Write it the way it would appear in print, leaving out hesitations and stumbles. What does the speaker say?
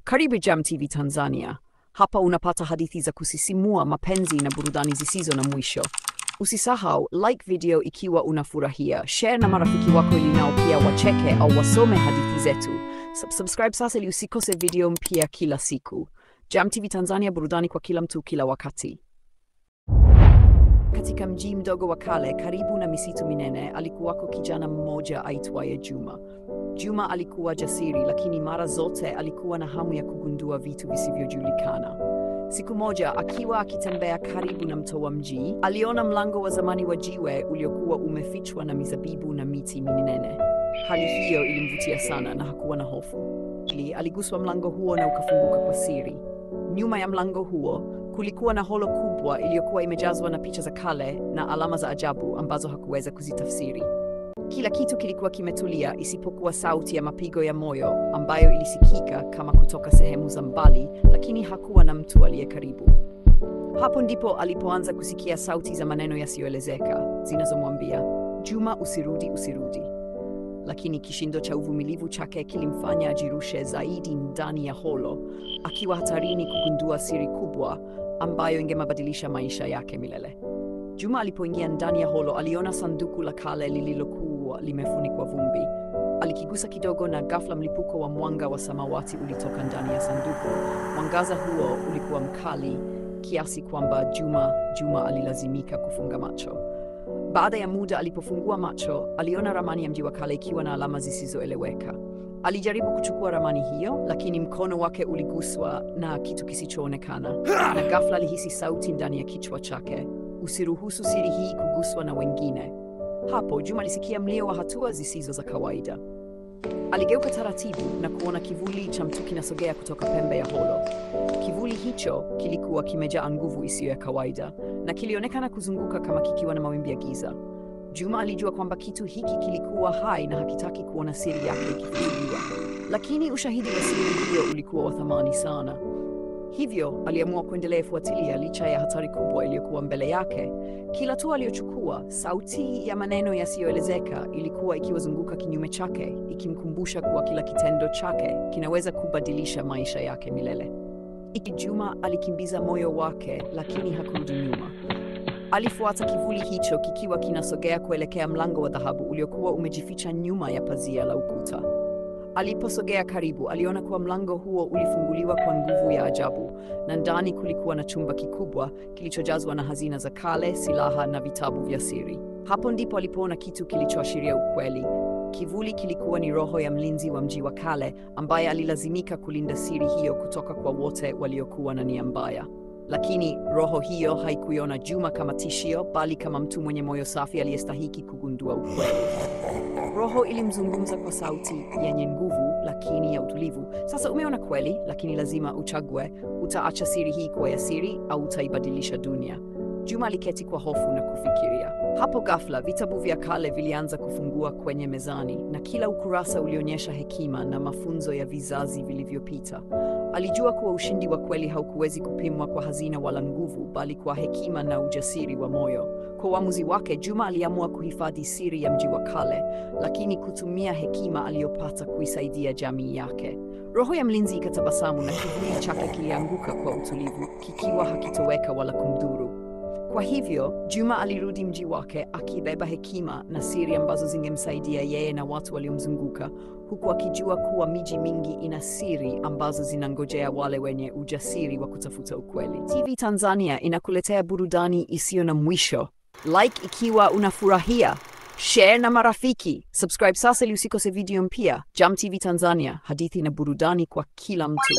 Karibu Jam TV Tanzania. Hapa unapata hadithi za kusisimua, mapenzi na burudani zisizo na mwisho. Usisahau like video ikiwa unafurahia, share na marafiki wako ili nao pia wacheke au wasome hadithi zetu. Subscribe sasa ili usikose video mpya kila siku. Jam TV Tanzania, burudani kwa kila mtu kila wakati. Katika mji mdogo wa kale karibu na misitu minene, alikuwako kijana mmoja aitwaye Juma. Juma alikuwa jasiri, lakini mara zote alikuwa na hamu ya kugundua vitu visivyojulikana. Siku moja, akiwa akitembea karibu na mto wa mji, aliona mlango wa zamani wa jiwe uliokuwa umefichwa na mizabibu na miti minene. Hali hiyo ilimvutia sana na hakuwa na hofu. Aliguswa mlango huo na ukafunguka kwa siri. Nyuma ya mlango huo kulikuwa na holo kubwa iliyokuwa imejazwa na picha za kale na alama za ajabu ambazo hakuweza kuzitafsiri. Kila kitu kilikuwa kimetulia isipokuwa sauti ya mapigo ya moyo ambayo ilisikika kama kutoka sehemu za mbali, lakini hakuwa na mtu aliye karibu. Hapo ndipo alipoanza kusikia sauti za maneno yasiyoelezeka zinazomwambia, Juma, usirudi, usirudi. Lakini kishindo cha uvumilivu chake kilimfanya ajirushe zaidi ndani ya holo, akiwa hatarini kugundua siri kubwa ambayo ingemabadilisha maisha yake milele. Juma alipoingia ndani ya holo, aliona sanduku la kale lililokuwa limefunikwa vumbi. Alikigusa kidogo na ghafla mlipuko wa mwanga wa samawati ulitoka ndani ya sanduku. Mwangaza huo ulikuwa mkali kiasi kwamba Juma alilazimika kufunga macho. Baada ya muda, alipofungua macho, aliona ramani ya mji wa kale ikiwa na alama zisizoeleweka. Alijaribu kuchukua ramani hiyo, lakini mkono wake uliguswa na kitu kisichoonekana, na ghafla alihisi sauti ndani ya kichwa chake, usiruhusu siri hii kuguswa na wengine. Hapo Juma alisikia mlio wa hatua zisizo za kawaida. Aligeuka taratibu na kuona kivuli cha mtu kinasogea kutoka pembe ya holo. Kivuli hicho kilikuwa kimejaa nguvu isiyo ya kawaida na kilionekana kuzunguka kama kikiwa na mawimbi ya giza. Juma alijua kwamba kitu hiki kilikuwa hai na hakitaki kuona siri yake ikifichuliwa, lakini ushahidi wa siri hiyo ulikuwa wa thamani sana. Hivyo aliamua kuendelea kufuatilia licha ya hatari kubwa iliyokuwa mbele yake. Kila hatua aliyochukua, sauti ya maneno yasiyoelezeka ilikuwa ikiwazunguka kinyume chake, ikimkumbusha kuwa kila kitendo chake kinaweza kubadilisha maisha yake milele. Juma alikimbiza moyo wake, lakini hakurudi nyuma. Alifuata kivuli hicho kikiwa kinasogea kuelekea mlango wa dhahabu uliokuwa umejificha nyuma ya pazia la ukuta. Aliposogea karibu, aliona kuwa mlango huo ulifunguliwa kwa nguvu ya ajabu, na ndani kulikuwa na chumba kikubwa kilichojazwa na hazina za kale, silaha na vitabu vya siri. Hapo ndipo alipoona kitu kilichoashiria ukweli. Kivuli kilikuwa ni roho ya mlinzi wa mji wa kale ambaye alilazimika kulinda siri hiyo kutoka kwa wote waliokuwa na nia mbaya. Lakini roho hiyo haikuiona Juma kama tishio, bali kama mtu mwenye moyo safi aliyestahiki kugundua ukweli. Roho ilimzungumza kwa sauti yenye nguvu lakini ya utulivu. Sasa umeona kweli, lakini lazima uchague, utaacha siri hii kuwa ya siri au utaibadilisha dunia. Juma aliketi kwa hofu na kufikiria. Hapo ghafla vitabu vya kale vilianza kufungua kwenye mezani, na kila ukurasa ulionyesha hekima na mafunzo ya vizazi vilivyopita. Alijua kuwa ushindi wa kweli haukuwezi kupimwa kwa hazina wala nguvu, bali kwa hekima na ujasiri wa moyo. Kwa uamuzi wake, Juma aliamua kuhifadhi siri ya mji wa kale, lakini kutumia hekima aliyopata kuisaidia jamii yake. Roho ya mlinzi ikatabasamu na kivuli chake kilianguka kwa utulivu, kikiwa hakitoweka wala kumdhuru. Kwa hivyo, Juma alirudi mji wake akibeba hekima na siri ambazo zingemsaidia yeye na watu waliomzunguka, huku akijua kuwa miji mingi ina siri ambazo zinangojea wale wenye ujasiri wa kutafuta ukweli. TV Tanzania inakuletea burudani isiyo na mwisho. Like ikiwa unafurahia, share na marafiki, subscribe sasa ili usikose video mpya. Jam TV Tanzania, hadithi na burudani kwa kila mtu.